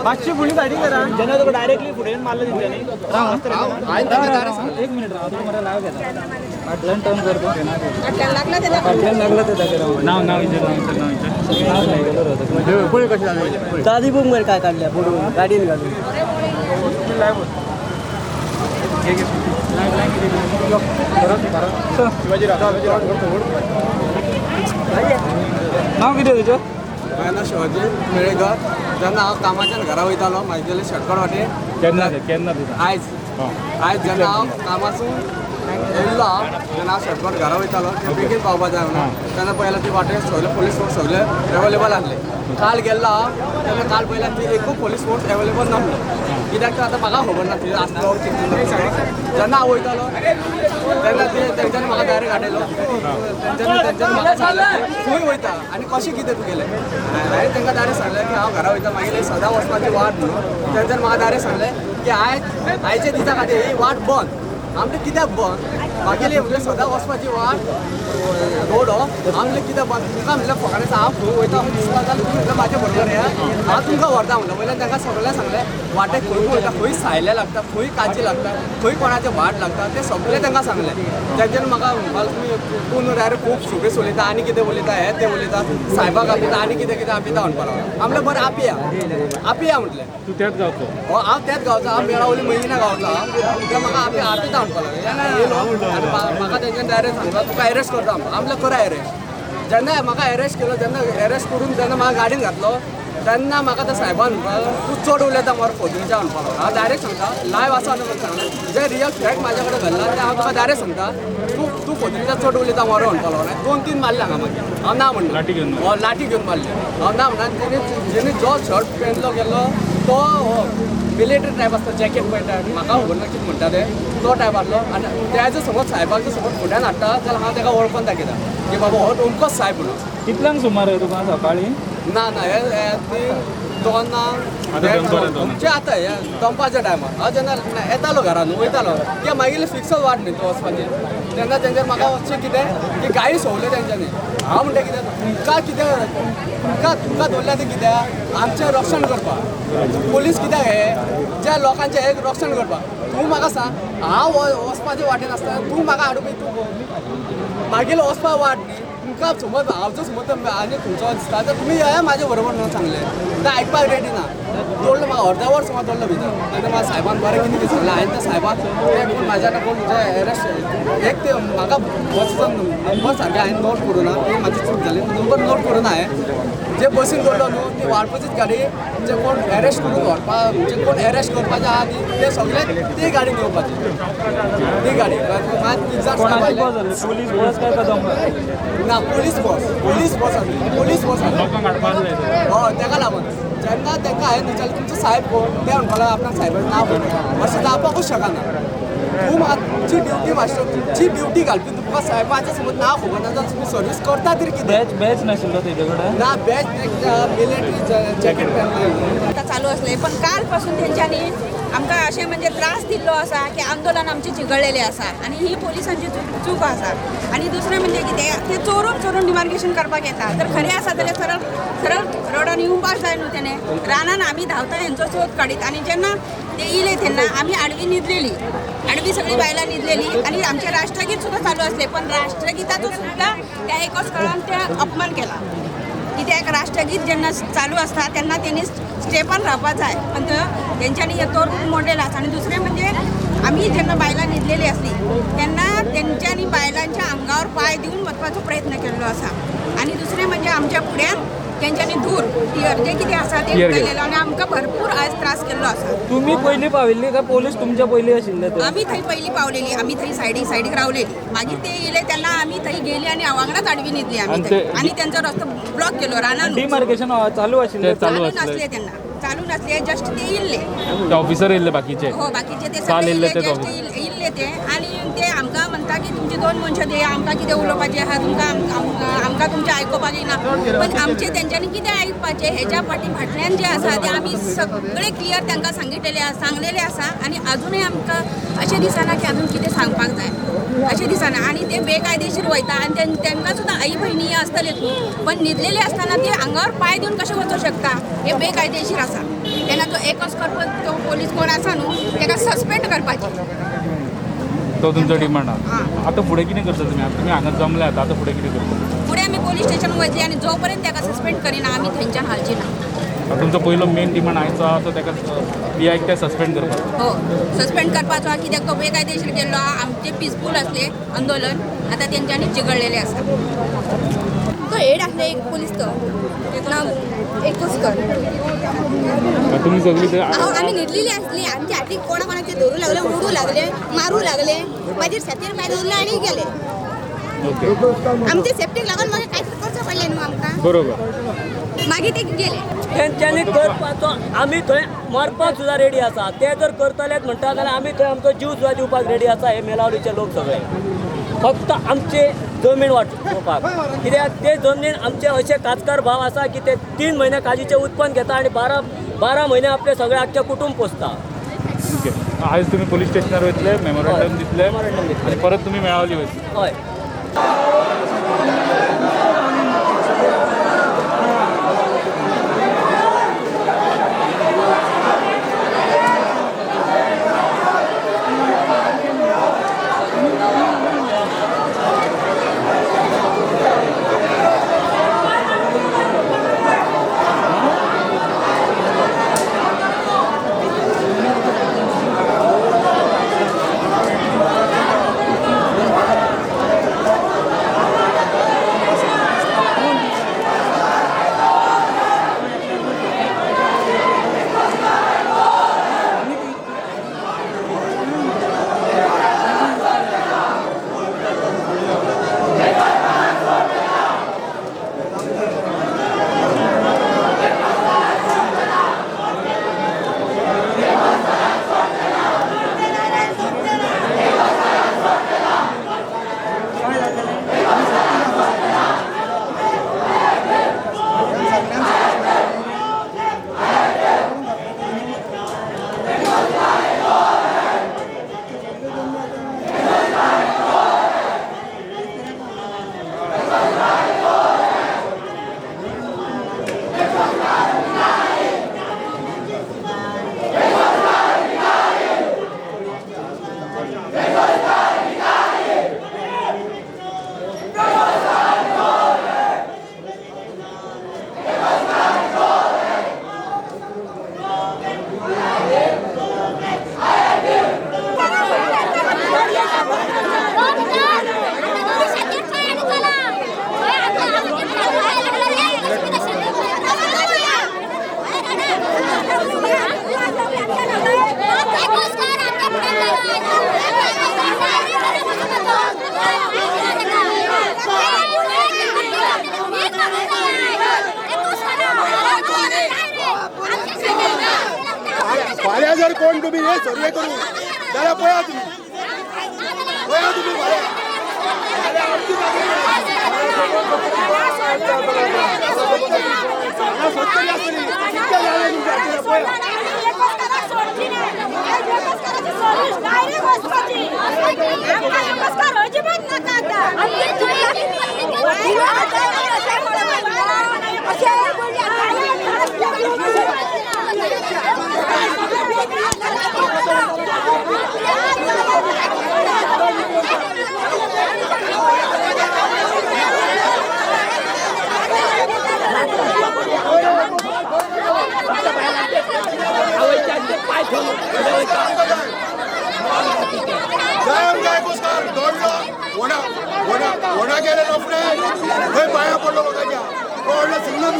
मातशी फुडली सायडीन करा जेन्ना तुका डायरेक्टली फुडें मारलं तेंच्यांनी. एक मिनिट राव, तुका मरे लाव घेता फाटल्यान टर्न करतो. फाटल्यान लागला ते ताका. नाव नाव विचार, नाव विचार, नाव विचार. दादी बूम काय काढल्या बुडवून गाडीन घालून. नाव कितें तुजें? माझं नाव शिवाजी मेळेकर. जेन्ना हांव कामाच्यान घरा वयतालो म्हागेले शॉर्टकट वाटे. केन्ना ते, केन्ना ते? आयज आयज जेन्ना हांव कामासून येयल्लो हांव, जेन्ना हांव शॉर्टकट घरा वयतालो ते बेगीन पावपा जाय म्हणून, तेन्ना पळयल्यार ती वाटेर सगळे पोलीस फोर्स सगळे अवेलेबल आसले. काल गेल्लो हांव तेन्ना काल पळयल्यार ती एकूय पोलीस फोर्स अवेलेबल नासलो. कित्याक तर आतां म्हाका खबर ना थंय आसलो कितें. जेन्ना हांव वयतालो तेन्ना ते तेंच्यांनी म्हाका डायरेक्ट हाडयलो. तेंच्यांनी म्हाका सांगलें खंय वयता आनी कशें कितें तुगेलें. हांवें तांकां डायरेक्ट सांगलें की हांव घरा वयता, मागीर सदां वचपाची वाट म्हणून. तेंच्यांनी म्हाका डायरेक्ट सांगलें की आयज आयच्या दिसा खातीर ही वाट बंद. आमचें कित्याक बंद? मागीर म्हणजे सदां वचपाची वाट रोड हो. हांव म्हणलें कित्याक बंद? तुमकां म्हणलें फकाणां, हांव खंय वयता अशें दिसता जाल्यार तुमी म्हणलें म्हाजे बरोबर येया, हांव तुमकां व्हरता म्हणलें. वयल्यान तांकां सगळें सांगलें वाटेक खंय खंय वयता, खंय सायले लागता, खंय काजी लागता, खंय कोणाचें भाट लागता, तें सगळें तांकां सांगलें. तेंच्यांनी म्हाका म्हणपाक तुमी कोण डायरेक्ट खूब सुबेस उलयता आनी कितें उलयता, हें तें उलयता, सायबाक आपयता आनी कितें कितें आपयता म्हणपाक लागलो. हांव म्हणलें बरें आपया आपया म्हटलें. तूं त्याच गांवचो? हो, हांव त्याच गांवचो, हांव मेळावली मैना गांवचो. हांव ते म्हाका आपी आपयता म्हणपाक लागले. तेन्ना येयलो आनी म्हाका तेंच्यान डायरेक्ट सांगला तुका एरेस्ट करता म्हणून. हांव म्हणलें करा एरेस्ट. जेन्ना म्हाका एरेस्ट केलो, जेन्ना एरेस्ट करून जेन्ना म्हाका गाडीन घातलो तेन्ना म्हाका त्या सायबान म्हणपाक लागलो तूं चड उलयता मरे फोजरीच्या म्हणपाक लागलो. हांव डायरेक्ट सांगता लायव आसा न्हू म्हणून सांगलें, जें रियल फॅक्ट म्हाज्या कडेन घडलां तें हांव तुका डायरेक्ट सांगता. तूं तूं फोजरीच्या चड उलयता मरे म्हणपाक लागलो. 2-3 मारले हांगा. मागीर हांव ना म्हणलें. लाठी घेवन? हो, लाठी घेवन मारली. हांव ना म्हणा. तेणी जेणे जो शर्ट पेनलो गेल्लो तो हो मिलिटरी टायप आसता जॅकेट पळयता, म्हाका खबर ना कितें म्हणटा ते, तो टायप आसलो. आनी तेजो समज सायबाक जर समज फुड्यान हाडटा जाल्यार हांव ताका वळखून दाखयता की बाबा हो अमकोच सायब म्हणून. कितल्यांक सुमार तुका सकाळी? ना ना, हे ती आतां दनपारां दोनांक. आमचे आतां हे दनपारच्या टायमार हांव जेन्ना येतालो घरान वयतालो की मागीर फिक्स वाट न्ही तो वचपाची, तेन्ना तेंच्यार म्हाका अशें कितें की गाळी सोवले तेंच्यांनी. हांव म्हणटा कितें तुमकां, कितें तुमकां तुमकां दवरल्या तें कित्याक? आमचें रक्षण करपाक. पोलीस कित्याक हे ज्या लोकांचें हे रक्षण करपाक. तूं म्हाका सांग, हांव वचपाचे वाटेन आसतना तूं म्हाका हाडूं तूं मागीर वचपा वाट न्ही. तुमकां समज हांव जर समज आनी खंयचो दिसता जाल्यार तुमी येया म्हाजे बरोबर म्हणून सांगलें, तें आयकपाक रेडी ना. दवरलो म्हाका अर्द्या वर समज दवरलो भितर. तेन्ना म्हाका सायबान बरें कितें कितें सांगलें. हांवें त्या सायबाक ते कोण म्हाज्या कोण म्हणजे एरेस्ट एक ते म्हाका बसीचो नंबर सारकें हांवें नोट करूं ना, ती म्हाजी चूक जाली. नंबर नोट करूं ना हांवें. जे बसीन दवरलो न्हू ती वाळपचीच गाडी जे कोण एरेस्ट करून व्हरपा, म्हणजे कोण एरेस्ट करपाचे आहा न्ही ते सगळे ती गाडी घेवपाची ती गाडी. मात तीग जाण कोणाची बस आसली? पोलीस बस काय कदंबा? ना, पोलीस बस, पोलीस बस आसली, पोलीस बस आसली. लोकांक हाडपा आसले. हय, तेका लागून जेन्ना तांकां हांवें विचारलें तुमचो साहेब कोण, ते म्हणपाक लागले आपणाक साहेबाचें नांव खबर. अशें जावपाकूच शकना. तूं म्हाका तुमची ड्युटी मास्टर, तुमची ड्युटी घालपी तुमकां साहेबाचें समज नांव खबर ना जाल्यार तुमी सर्वीस करता तरी कितें? बॅच बॅच नाशिल्लो तेजे कडेन? ना, बॅच मिलिटरी जॅकेट पेरलें. आतां चालू असले पण कालपासून तेंच्यांनी आमकां अशें म्हणजे त्रास दिल्लो आसा की आंदोलन आमचें चिघळलेलें आसा आनी ही पोलिसांची चूक आसा. आनी दुसरें म्हणजे कितें ते चोरून चोरून डिमार्केशन करपाक येता. तर खरें आसा जाल्यार सरळ सरळ रोडान येवपाक जाय न्हू. तेणें रानान आमी धांवता हेंचो सोद काडीत. आनी जेन्ना ते येयले तेन्ना आमी आडवी न्हिदलेली, आडवी सगळी बायलां न्हिदलेली आनी आमचें राष्ट्रगीत सुद्दां चालू आसलें. पण राष्ट्रगिताचो सुद्दां त्या एकाच कळान ते अपमान केला. कित्याक राष्ट्रगीत जेन्ना चालू आसता तेन्ना तेणी स्टेपान रावपाक जाय, पण तेंच्यांनी हे तो रूल मोडलेलो आसा. आनी दुसरें म्हणजे आमी जेन्ना बायलां न्हिदलेली आसली तेन्ना तेंच्यांनी बायलांच्या आंगावर पांय दिवन वचपाचो प्रयत्न केल्लो आसा. आनी दुसरें म्हणजे आमच्या फुड्यान तेंच्यांनी धूर टियर जे कितें आसा ते टियर केलेलो आनी आमकां भरपूर आयज त्रास केल्लो आसा. तुमी पयलीं पाविल्ली काय पोलीस तुमच्या पयलीं आशिल्ले ते? आमी थंय पयलीं पावलेली, आमी थंय सायडीक सायडीक रावलेली. मागीर ते येयले तेन्ना आमी थंय गेली आनी वांगडाच आडवी न्हिदली आमी थंय. आनी तेंचो रस्तो ब्लॉक केलो रानान. डिमार्केशन चालू आशिल्लें? ते चालू चालू आसले. नासले तेन्ना, चालू नासले, जस्ट ते येयल्ले. ते ऑफिसर येयल्ले बाकीचे? हो, बाकीचे ते काल सगळे येयल्ले येयल्ले, ते जस्ट येयल्ले ते. आनी ते आमकां म्हणटा म्हणटा की तुमची 2 मनशां दिया, आमकां कितें उलोवपाचें आहा, तुमकां आमकां तुमचें आयकुपाक येना. पण आमचें तेंच्यांनी कितें आयकपाचें हेज्या फाटी फाटल्यान जें आसा तें आमी सगळें क्लियर तांकां सांगलेलें आसा. आनी आजुनूय आमकां अशें दिसना की आजून कितें सांगपाक जाय अशें दिसना. आनी ते बेकायदेशीर वयता आनी तांकां सुद्दां आई भयणी आसतले पण न्हिदलेले आसतना ते आंगावर पांय दिवन कशें वचूंक शकता, हे बेकायदेशीर आसा. तेन्ना तो एकच करपा तो पोलीस कोण आसा न्हू ताका सस्पेंड करपाचें, तो तुमचो डिमांड आहा. आतां फुडें कितें करता तुमी? आतां तुमी हांगा जमले, आतां फुडें कितें करता? फुडें आमी पोलीस स्टेशन वयतली आनी जो पर्यंत ताका सस्पेंड करिना आमी थंयच्यान हालची ना. तुमचो पयलो मेन डिमांड आयचो आहा तो ताका पी आयक ते सस्पेंड करपाचो. हो, सस्पेंड करपाचो आहा, कित्याक तो बेकायदेशीर केल्लो आहा. आमचें पिसफूल आसलें आंदोलन, आतां तेंच्यांनी चिगळलेलें आसा. तो हेड आसले एक पोलीस, तो नांव एकोसकर. तुमी सगळी आमी न्हिदलेली आसली, आमच्या हातीक कोणा कोणाचे धरूं लागले, ओडूं लागले, मारूं लागले, मागीर छातयेर मार उरले आनी गेले. आमचे सेफ्टीक लागून मागीर कांयच करचें पडलें न्हू आमकां. बरोबर, मागीर ते गेले. तेंच्यांनी करपाचो आमी थंय मरपाक सुद्दां रेडी आसा. ते जर करतलेच म्हणटा जाल्यार आमी थंय आमचो जीव सुद्दां दिवपाक रेडी आसा. हे मेलावलीचे लोक सगळे फक्त आमचे जमीन वाटोवपाक, कित्याक ते जमनीन आमचे अशे काजकार भाव आसा की ते 3 म्हयने काजीचें उत्पन्न घेता आनी 12 म्हयने आपले सगळे आख्खे कुटूंब पोसता. आयज तुमी पोलीस स्टेशनार वयतले, मेमोरंडम दितले आनी परत तुमी मेळावली वयतले. हय. फाल्यां जर कोण तुमी हे सर्वे करू जाल्यार पळया तुमी, पळया तुमी फाल्यां आमची सोदतली आसतली, कितके जालें तुमच्या पळया. वडा गेले रोखडे थंय पांया पडलो लोकांच्या, व्हडलो सिग्नल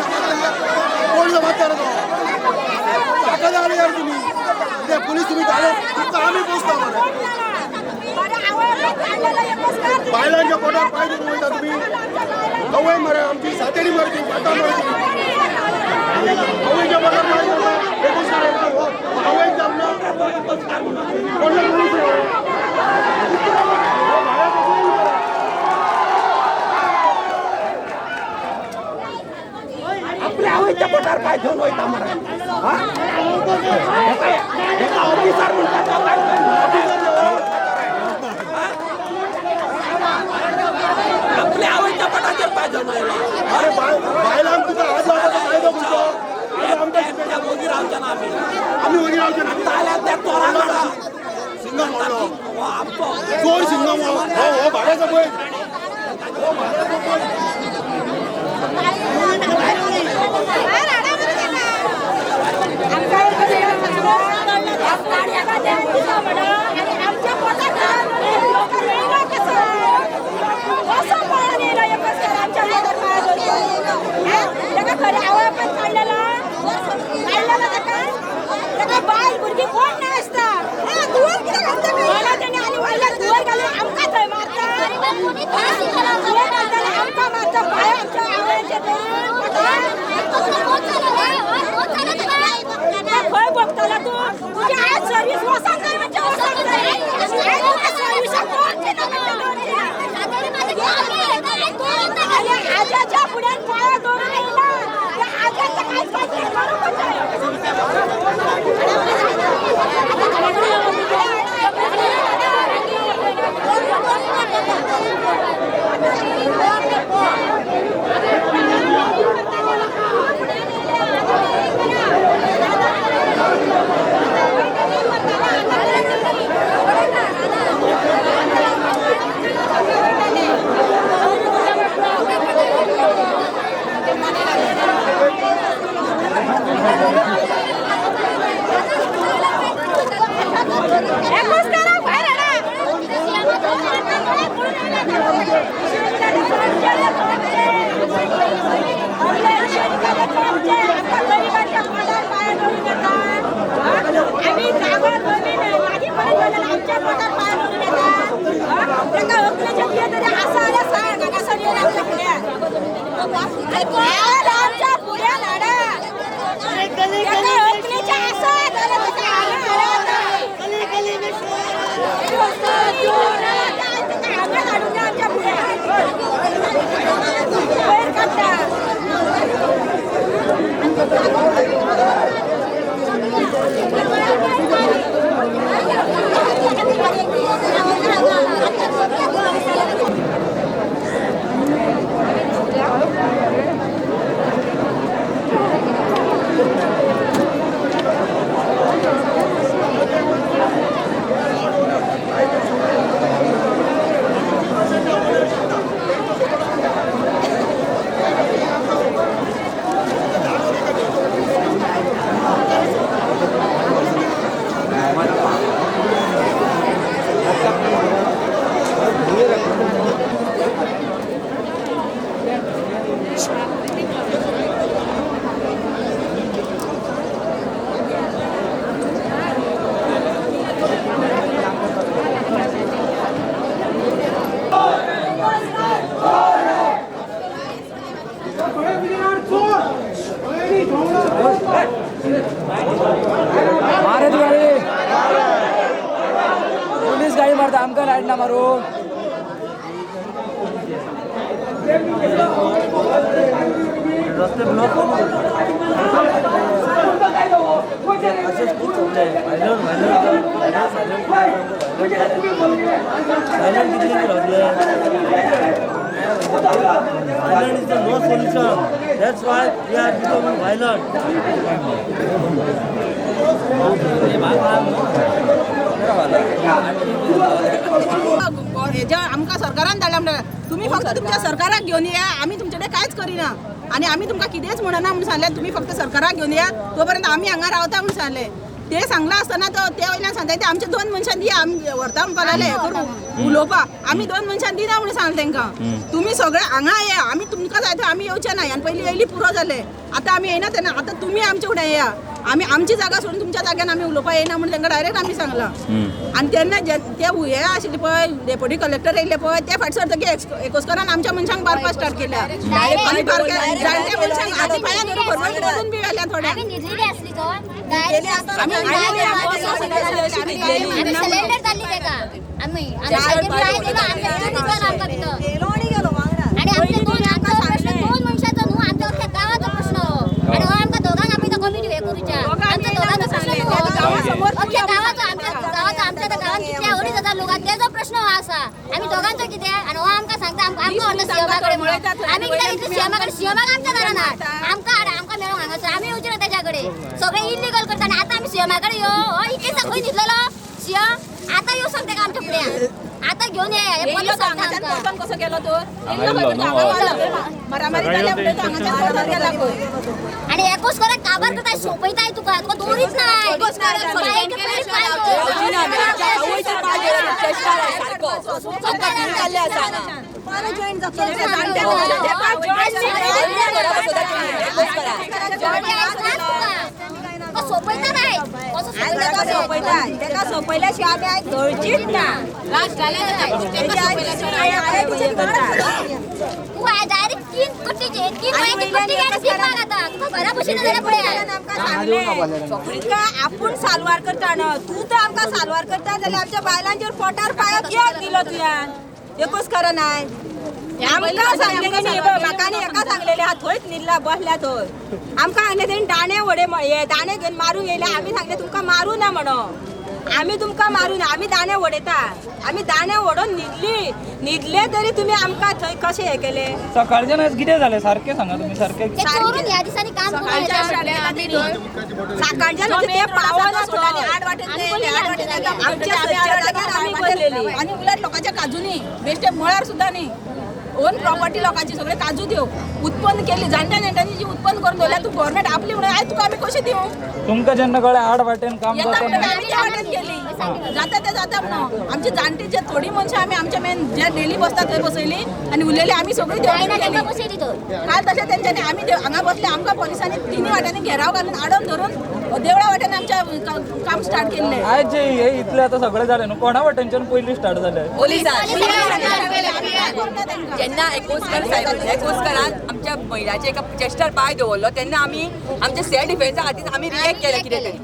कोण जमात तो ताका जालें यार तुमी कित्याक पुलीस तुमी घाले, तुमकां आमी पोसता मरे. बायलांच्या पोटार पांय दिवन वयता तुमी, आवय मरे आमची सातेरी मरे ती बाटा मरे तुमी आवयच्या पोटार पांय दिवन आवयक जमना कोणलो पुलीस. सिंगम व्हडलो चोर सिंगम हो हो भाड्याचो बैल हो भाड्याचो बैल. बायल भुरगीं कोण ना आसता धुंवर कित्याक घालता मला तेणी आनी व्हडल्या धुंवर घालून आमकां थंय मारता, धुंवर घालताले आमकां मारता, पांय आमच्या आवयांचे धरून. खंय भोगतलो तूं? तुजी आयज सर्वीस वचोंक जाय म्हणजे वचोंक जाय. आयज तुका सर्विसाक दवरची ना म्हणजे दवरची ना. आनी आज्याच्या फुड्यान पांय दवरून येयला त्या आज्याचें कांयच कांय करूंक जाय. मारे तू गाडी, पोलीस गाडी मारता आमकां लायट ना मारू. रस्ते block Violent is the no solution. That's why we are becoming violent. हेज्या आमकां सरकारान धाडला म्हणटा तुमी फक्त तुमच्या सरकाराक घेवन या, आमी तुमचे कडेन कांयच करिना आनी आमी तुमकां कितेंच म्हणना म्हणून सांगलें. तुमी फक्त सरकाराक घेवन या, तो पर्यंत आमी हांगा रावता म्हणून सांगलें. ते सांगलां आसतना तो ते वयल्यान सांगता ते आमचे दोन मनशां दिया, आमी व्हरता म्हणपाक लागले हें करूं उलोवपाक. आमी दोन मनशां दिना म्हणून सांगलें तांकां. तुमी सगळे हांगा येया, आमी तुमकां जाय थंय आमी येवचे ना. ह्यान पयलीं येयली पुरो जालें, आतां आमी येयना तेन्ना आतां तुमी आमचे फुडें येया. आमी आमची जागा सोडून तुमच्या जाग्यान आमी उलोवपाक येयना म्हणून तांकां डायरेक्ट आमी सांगलां. आनी तेन्ना ते हे आशिल्ले पळय डेप्युटी कलेक्टर येयले पळय ते फाटसर सरतकीर एकोस्करान आमच्या मनशांक मारपाक स्टार्ट केल्या. आनी जाणट्या मनशांक आनी पांयां धरून भरभर धरून बी व्हेल्या थोड्यांक. आमी सिलेंडर जाल्ली तेका आमी आनी आमचे दोन आमचो प्रश्न दोन मनशाचो न्हू, आमच्या अख्ख्या गांवाचो प्रश्न हो. आनी हो आमकां दोगांक आपयता कमिटी हे करूच्या. आमच्या दोगांचो प्रश्न न्हू हो, अख्ख्या गांवाचो. आमच्या गांवाचो, आमच्या गांवांत कितले 2,500 लोक आसा तेजो प्रश्न हो आसा. आमी दोगांचो कितें? आनी हो आमकां सांगता आमकां व्हरता सीएमा कडेन म्हणून. आमी कित्याक इतले सीएमा कडेन? सीएमाक आमच्या घरान हाड, आमकां हाड, आमकां मेळोंक हांगासर. आमी येवचे ना तेच्या कडेन. सगळें इलिगल करता आनी आतां आमी सीएमा कडेन यो. हो इतले खंय न्हिदलेलो? सीएम आतां येवंक तेका आमच्या फुड्यान आतां घेवन ये पोलीस सांगता कसो गेलो तो मारामारी जाल्या हांगाच्यान परतून गेला खंय. आणि एकोस करा काबार करताय सोंपयताय तुका तुका दवरीत नाय. सोंपयता नाय तेका सोंपयल्या शिवाय आमी आयज गळचीच ना. तू डायरेक्ट 3 कट्टी 3 कट्टी आता तुका घरा बशीन जाल्यार पळय. तुका आपूण सालवार करता न्हू, तूं तर आमकां सालवार करता जाल्यार आमच्या बायलांचेर पोटार पांय कित्याक दिलो तुवें? एकूच खरें नाय. आमकां सांगलें न्ही, म्हाका आनी एका सांगलेलें आहा थंयच न्हिदला बसल्या थंय. आमकां सांगलें तेणी दाणे वडे हे दाणे घेवन मारूंक येयले. आमी सांगलें तुमकां मारूं ना म्हणून, आमी तुमकां मारूं ना, आमी दाणे वडयता. आमी दाणे वडोवन न्हिदली, न्हिदले तरी तुमी आमकां थंय कशें हें केलें? सकाळच्यान आज कितें जालें सारकें सांगा तुमी सारकें. ह्या दिसांनी काम सकाळच्यान ते पावना आमच्या जाग्यार आमी बसलेली. आनी उलट लोकांच्या काजूनी बेश्टे मळार सुद्दां न्ही, ओन प्रॉपर्टी लोकांची सगळे काजू दिव उत्पन्न केली जाणट्या जाणट्यांनी जी उत्पन्न करून दवरल्या तूं गव्हर्मेंट आपली म्हणून आयज तुका आमी कशें दिवं? तुमकां जेन्ना कळ्ळें आड वाटेन काम येता जाता म्हणून आमी त्या वाटेन गेली, जाता ते जाता म्हणून आमची जाणटी जे थोडी मनशां आमी आमच्या मेन जे डेली बसता थंय बसयली आनी उरलेली आमी सगळी देवळी गेली. काल तशें तेंच्यांनी आमी हांगा बसले, आमकां पोलिसांनी तिनूय वाट्यांनी घेराव घालून आडोवन धरून देवळा वाटेन आमच्या काम स्टार्ट केल्लें. आयज जे हे इतलें आतां सगळें जालें न्हू, कोणा वाटेनच्यान पयलीं स्टार्ट जालें? जेन्ना एकोस्कर साहेब एकोस्करान आमच्या महिलाचे एका चेस्टार पांय दवरलो तेन्ना आमी आमच्या सेल्फ डिफेन्सा खातीर आमी रिएक्ट केलें कितें तरी.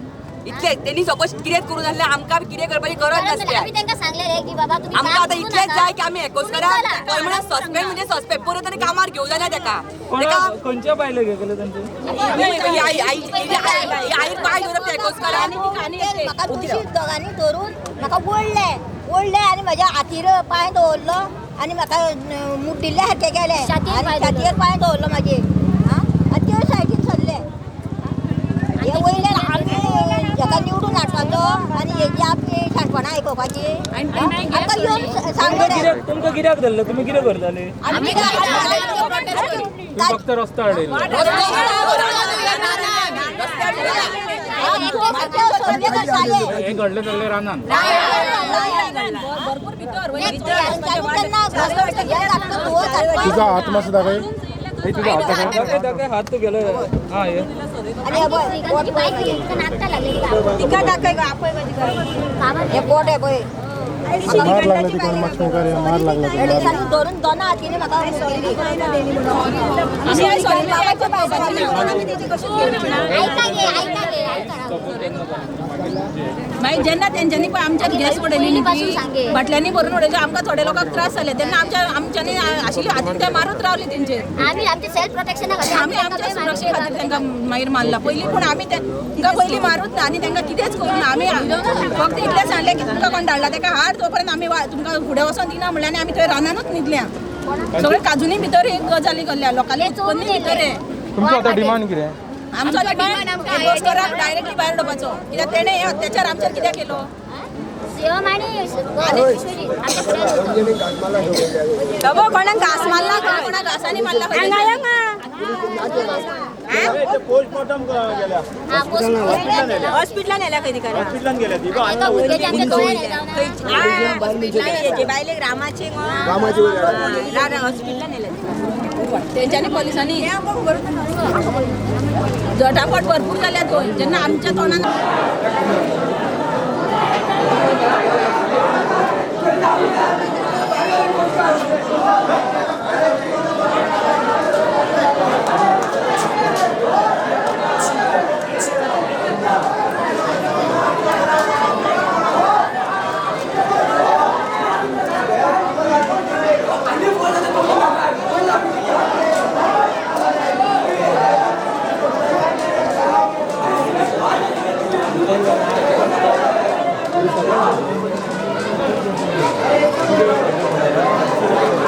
इतलें तेणी सपोज कितें करूं नासलें आमकां कितें करपाची गरज नासली. आमकां आतां इतलेंच जाय की आमी एकोस्कराक परमनंट सस्पेंड म्हणजे सस्पेंड परत आनी कामार घेवं जाल्यार तेका. खंयच्या बायलेक हें केलें तेंचे? आईर पांय दवरप त्या एकोस्करान. म्हाका दुसरी दोगांनी धरून म्हाका ओडलें ओडलें आनी म्हज्या हातीर पांय दवरलो आनी म्हाका मुड्डिल्ल्या सारकें गेलें आनी छातयेर पांय दवरलो म्हाजे आनी ते सायडीन सरले. हे वयल्यान आमी हेका निवडून हाडपाचो आनी हेजी आपली शाणपणां आयकोवपाची आमकां येवन सांगलें. तुमकां कित्याक धरलें? तुमी कितें करताले? फक्त रस्तो आडयलो. हे घडलें सगळें रानान. तुझा हात मातसो दाखय. दाखय हात तूं गेलो. हां हे तिका दाखय गो, आपय गो तिका. हे बोट आहे पळय, मार लागला तिका, मातशें मुखार मार लागला. धरून दोना हातीने म्हाका मागीर जेन्ना तेंच्यांनी पळय आमच्यान गॅस उडयली बाटल्यांनी भरून उडयली, आमकां थोड्या लोकांक त्रास जाले तेन्ना आमच्या आमच्यांनी आशिल्ली हातीन ते मारूत रावले तेंचेर. आमी आमच्या सेल्फ प्रोटेक्शना खातीर आमी आमच्या सुरक्षे खातीर तांकां मागीर मारला पयलीं. पूण आमी तांकां पयलीं मारूच ना आनी तांकां कितेंच करूं ना. आमी फक्त इतलें सांगलें की तुमकां कोण धाडला ताका हाड, तोपर्यंत आमी तुमकां फुडें वचोन दिना म्हणल्यार आनी आमी थंय रानानूच न्हिदल्या. सगळे काजूनी भितर एक गजाली करल्या लोकांनी उत्पन्न भितर. तुमचो आतां डिमांड कितें? आमचो डिमांड एकोस्कराक डायरेक्टली भायर उडोवपाचो, कित्याक तेणें हे अत्याचार आमचेर कित्याक केलो? बाबा कोणाक घास मारला, कोणाक घासांनी मारला. हॉस्पिटलान नेल्या खंय तिका? बायलेक रामाचे हॉस्पिटलान नेल्या तेंच्यांनी पोलिसांनी झटापट भरपूर जाल्या थंय जेन्ना आमच्या तोंडान. Thank you.